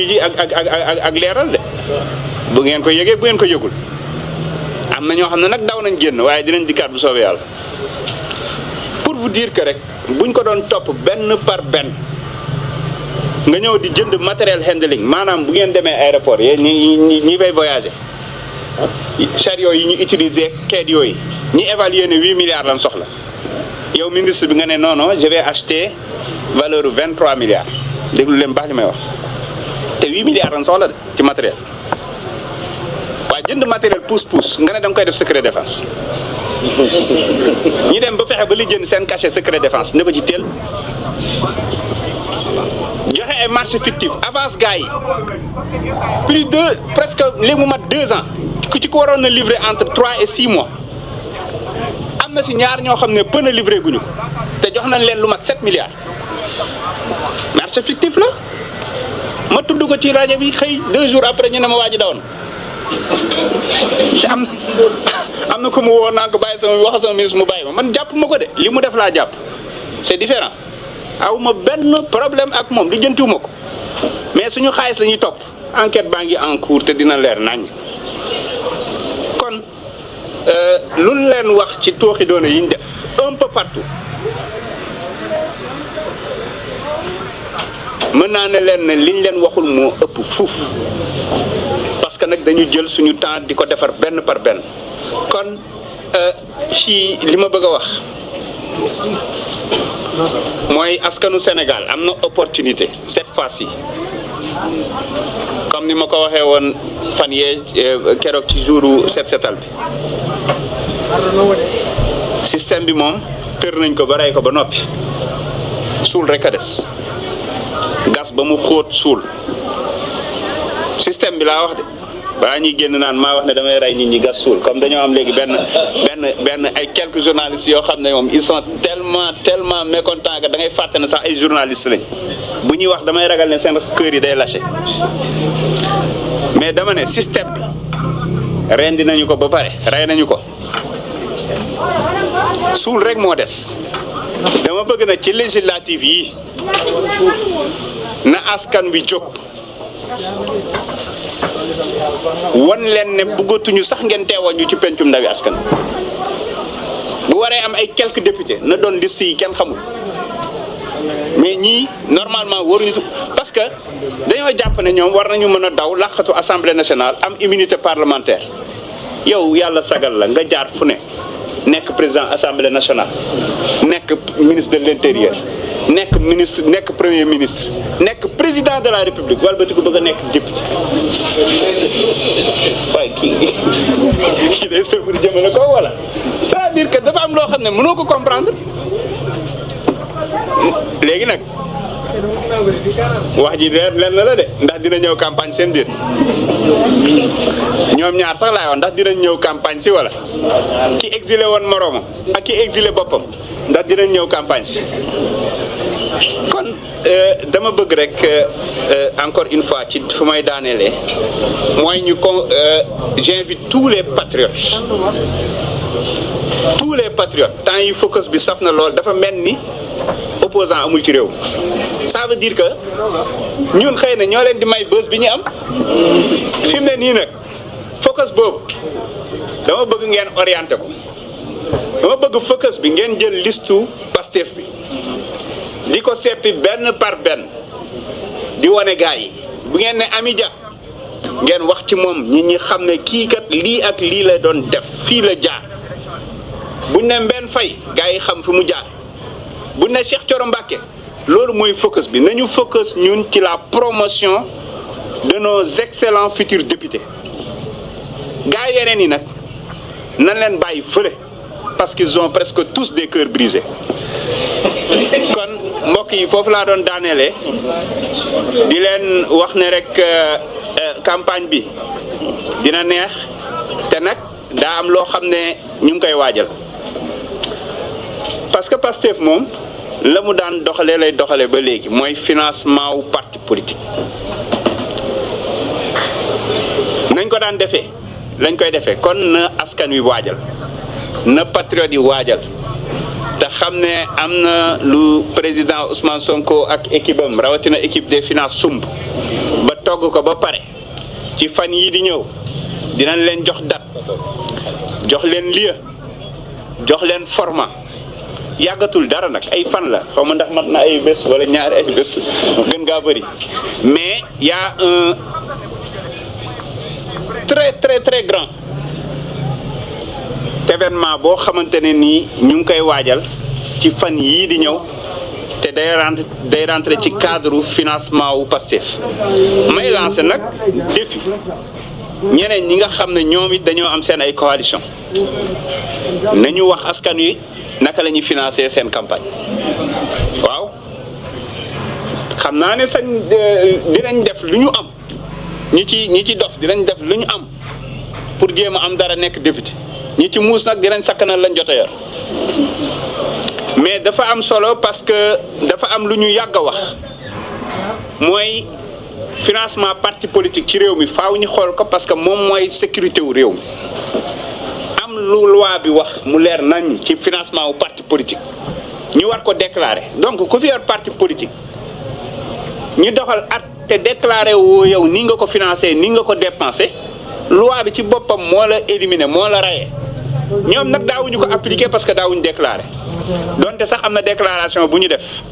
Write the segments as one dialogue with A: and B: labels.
A: ji ak leeral de bu ngeen ko yëgee bu ngeen ko yëgul am na ñoo xam ne nag daw nañ génn waaye dinañ dikkaat bu soobee yàlla pour vous dire que rek buñ ko doon topp benn par benn nga ñëw di jënd matériel handling maanaam bu ngeen demee aéroport yéen ñi fay voyager chariot yi ñu utiliser keet yooyu ñi évaluer ne 8 milliards lan soxla yow ministre bi nga ne non non je vais acheter valeur 23 milliards déglu leen baax li may wax te 8 milliards lan soxla de ci matériel waaye jënd matériel pousse nga ne da nga koy def secret défense ñi dem ba fexe ba li jënd seen cachet secret défense ne ko ci teel joxe ay marché fictif avance gars yi plus de presque léegi mu mat 2 ans ku ci ko waroon na livrer entre 3 et 6 mois am na si ñaar ñoo xam ne pën a livré guñu ko te jox nañ leen lu mat 7 milliards marché fictif la ma tudd ko ci rajo bi xëy 2 jours après ñu ne ma waa ji dawoon te am na ko mu woo naa ko bàyyi sama wax sama ministre mu bàyyi ma man jàpp ma ko de li mu def laa jàpp c'est différent aw ma benn problème ak moom li jëntiwuma ko mais suñu xaalis la ñuy topp enquête baa ngi en cours te dina leer nañ kon lu leen wax ci tooxi doona yi ñu def un peu partout mën naa ne leen ne liñ leen waxul moo ëpp fuuf parce que nag dañu jël suñu temps di ko defar benn par benn kon ci li ma bëgg a wax mooy askanu Sénégal am na opportunité cette fois-ci comme ni ma ko waxee woon fan yee keroog ci jouru set setal bi système bi moom tër nañ ko ba rey ko ba noppi suul rek a des gas ba mu xóot suul système bi laa wax de balaa ñuy génn naan maa wax ne damay rey nit ñi gas suul comme dañoo am léegi benn ay quelques journalistes yoo xam ne moom ils sont tellement mécontents que da ngay fàtte ne sax ay journalistes lañ bu ñuy wax damay ragal ne seen kër yi day lâché mais dama ne système bi rendi nañu ko ba pare rey nañu ko suul rek moo des dama bëgg na ci législative yi na askan wi jóg won leen ne bëggatuñu sax ngeen teewal ñu ci pencum ndawi askan bu waree am ay quelques députés na doon liste yi kenn xamul mais ñii normalement waruñu parce que dañoo jàpp ne ñoom war nañu mën a daw laqatu assemblée nationale am immunité parlementaire yow yàlla sagal la nga jaar fu ne nekk président assemblée nationale nekk ministre de l'intérieur nekk premier ministre nekk président de la république wala ba ti ko bëgg a nekk député waaye kii day sëfur jëmale ko wala c'est-à-dire que dafa am loo xam ne mënoo ko comprendre léegi nag wax ji leen la de ndax dina ñëw campagne seen déet ñoom ñaar sax laay wax ndax dinañ ñëw campagne si wala ki exilé woon moroomam ak ki exilé boppam ndax dinañ ñëw campagne si kon dama bëgg rek encore une fois ci fu may daaneele mooy ñu ko j'invite tous les patriotes temps yi focus bi saf na lool dafa mel ni opposant amul ci réew ça veut dire que ñun xëy na ñoo leen di may bës bi ñu am fi mu ne nii nag focus boobu dama bëgg ngeen orienté ko dama bëgg focus bi ngeen jël listu Pastef bi di ko seppi benn par benn di wane gars yi bu ngeen ne Amy Dia ngeen wax ci moom nit ñi xam ne kii kat lii ak lii la doon def fii la jaar buñ ne Mbène Faye gars yi xam fi mu jaar buñ ne Cheikh Thioro Mbacké loolu mooy focus bi nañu focus ñun ci la promotion de nos excellents futurs députés gars yeneen yi nag nan leen bàyyi fële parce qu'ils ont presque tous des cœurs brisés kon mbokk yi foofu laa doon daaneele di leen wax ne rek campagne bi dina neex te nag daa am loo xam ne ñu ngi koy waajal parce que Pastef moom la mu daan doxalee lay doxalee ba léegi mooy financement wu parti politique nañ ko daan defee lañ koy defee kon na askan wi waajal na patriote yi waajal te xam ne am na lu président Ousmane Sonko ak équipe am rawatina équipe des finances sumb ba toog togg ko ba pare ci fan yii di ñëw dinañ leen jox date jox leen lieu jox leen format yàggatul dara nag ay fan la xaw ma ndax mat na ay bés wala ñaari ay bés gën ngaa bëri mais y a un très grand événement boo xamante ne nii ñu ngi koy waajal ci fan yii di ñëw te day rentrer ci cadre financement wu Pastef may lancer nag défi ñeneen ñi nga xam ne ñoom it dañoo am seen ay coalition nañu wax askan wi naka la ñuy financer seen campagne waaw xam naa ne sañ dinañ def lu ñu am ñi ci dof dinañ def lu ñu am pour jéem a am dara nekk député ñi ci muus nag dinañ sakkanal lañ jot a yor mais dafa am solo parce que dafa am lu ñu yàgg a wax mooy financement parti politique ci réew mi faaw ñu xool ko parce que moom mooy sécurité wu réew mi am lu loi bi wax mu leer nañ ci financement wu parti politique ñu war ko déclarer donc ku fi yor parti politique ñu doxal at te déclarer woo yow ni nga ko financé ni nga ko dépensé loi bi ci boppam moo la éliminer moo la rayé ñoom nag daawuñu ko appliquer parce que daawuñu déclarer donte sax am na déclaration bu ñu def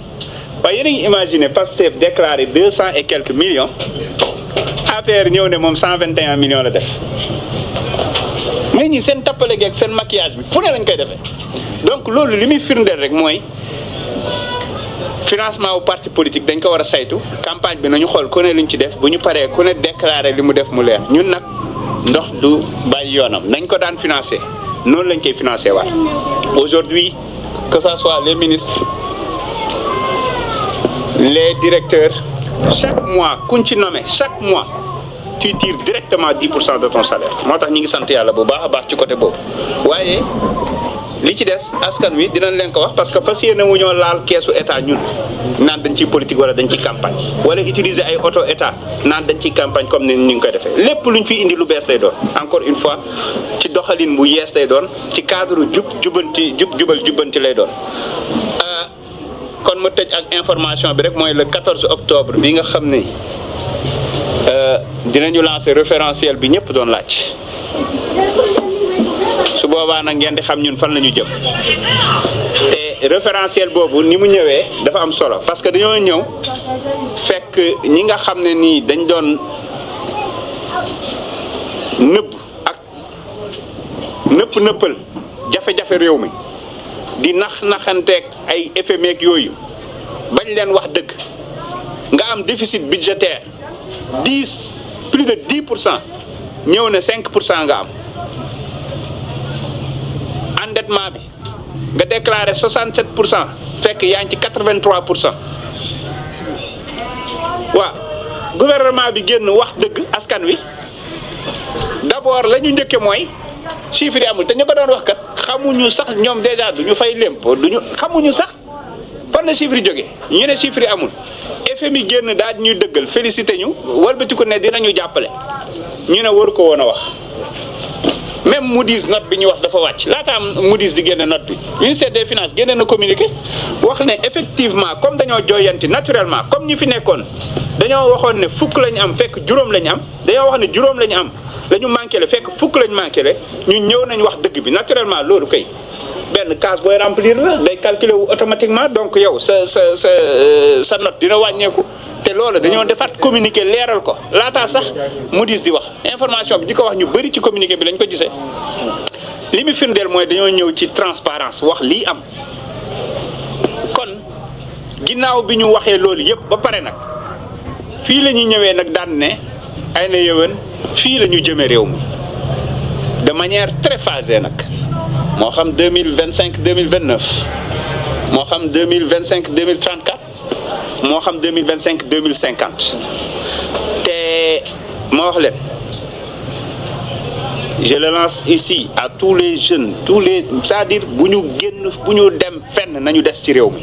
A: waaye yéen a ngi imaginer Pastef déclaré 200 et quelques millions APR ñëw ne moom 121 millions la def mais ñi seen tappale geeg seen maquillage bi fu ne lañ koy defee donc loolu li muy firndeel rek mooy financement wu parti politique dañ ko war a saytu campagne bi nañu xool ku ne luñ ci def bu ñu paree ku ne déclaré li mu def mu leer ñun nag ndox du bàyyi yoonam nañ ko daan financé noonu lañ koy financé waat aujourd'hui que ça soit les ministres les directeurs chaque mois kuñ ci nommé chaque mois tu tires directement 10% de ton salaire moo tax ñi ngi sant yàlla bu baax a baax ci côté boobu waaye li ci des askan wi dinañ leen ko wax parce que fas yéene wu ñoo laal keesu état ñun naan dañ ciy politique wala dañ ciy campagne wala utiliser ay auto état naan dañ ciy campagne comme ni ñu ngi koy defee lépp luñ fi indi lu bees lay doon encore une fois ci doxalin bu yees lay doon ci cadre jubbanti lay doon. kon ma tëj ak information bi rek mooy le 14 octobre bi nga xam ne dinañu lancer référentiel bi ñëpp doon laaj su boobaa nag ngeen di xam ñun fan la ñu jëm te référentiel boobu ni mu ñëwee dafa am solo parce que dañoo ñëw fekk ñi nga xam ne nii dañ doon nëppal jafe-jafe réew mi di naxanteeg ay FMI ak yooyu bañ leen wax dëgg nga am déficit budgétaire plus de 10% ñëw na 5% nga am endettement bi nga déclaré 67% fekk yaa ngi ci 83%. waaw gouvernement bi génn wax dëgg askan wi d'abord la ñu njëkke mooy chiffre yi amul te ñu ko doon wax kat xamuñu sax ñoom déjà duñu fay lempo duñu xamuñu sax fan la chiffre yi jógee ñu ne chiffre yi amul FMI génn daal ñuy dëggal félicité ñu walbatiku ne dinañu jàppale ñu ne waru ko woon a wax même Moody's note bi ñu wax dafa wàcc laata am Moody's di génne note bi ministère des finances génne na communiqué wax ne effectivement comme dañoo jooyanti naturellement comme ñu fi nekkoon dañoo waxoon ne fukk lañu am fekk juróom lañu am dañoo wax ne juróom lañu am la ñu manqué le fekk fukk lañu manqué le ñu ñëw nañ wax dëgg bi naturellement loolu kay benn case booy remplir la day calculer wu automatiquement donc yow sa note dina wàññeeku te loolu dañoo defaat communiqué leeral ko laataa sax Moody's di wax information bi di ko wax ñu bëri ci communiqué bi lañ ko gisee li mu firndeel mooy dañoo ñëw ci transparence wax lii am kon ginnaaw bi ñu waxee loolu yëpp ba pare nag fii la ñuy ñëwee nag daan ne ay na yëwan fii la ñu jëmee réew mi de manière très phasée nag moo xam 2025 2029 moo xam 2025 2034 moo xam 2025 2050 te moo wax leen je le lance ici à tous les jeunes c'est-à-dire bu ñu dem fenn nañu des ci réew mi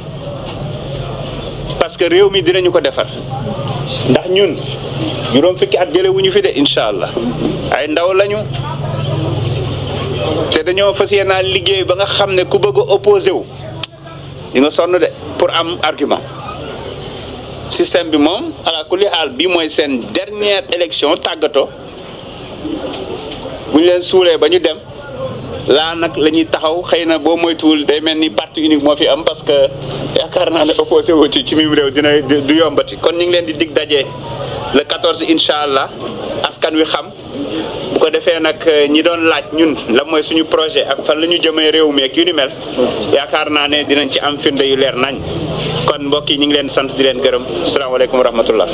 A: parce que réew mi dinañu ko defar ndax ñun juróom fukki at jële wu ñu fi de incha allah ay ndaw lañu te dañoo fas yéene liggéey ba nga xam ne ku bëgg a opposé wu di nga sonn de pour am argument système bi moom ala kulli haal bii mooy seen dernière élection tàggatoo bu ñu leen suulee ba ñu dem laa nag la ñuy taxaw xëy na boo moytuwul day mel ni parti unique moo fi am parce que yaakaar naa ne opposé wu ci mim réew dina du yombati kon ñu ngi leen di dig daje le 14 incha allah askan wi xam bu ko defee nag ñi doon laaj ñun la mooy suñu projet ak fan la ñu jëmee réew mi ak yu ni mel yaakaar naa ne dinañ ci am firnde yu leer nañ kon mbokk yi ñu ngi leen sant di leen gërëm asalaamaaleykum wa rahmatullah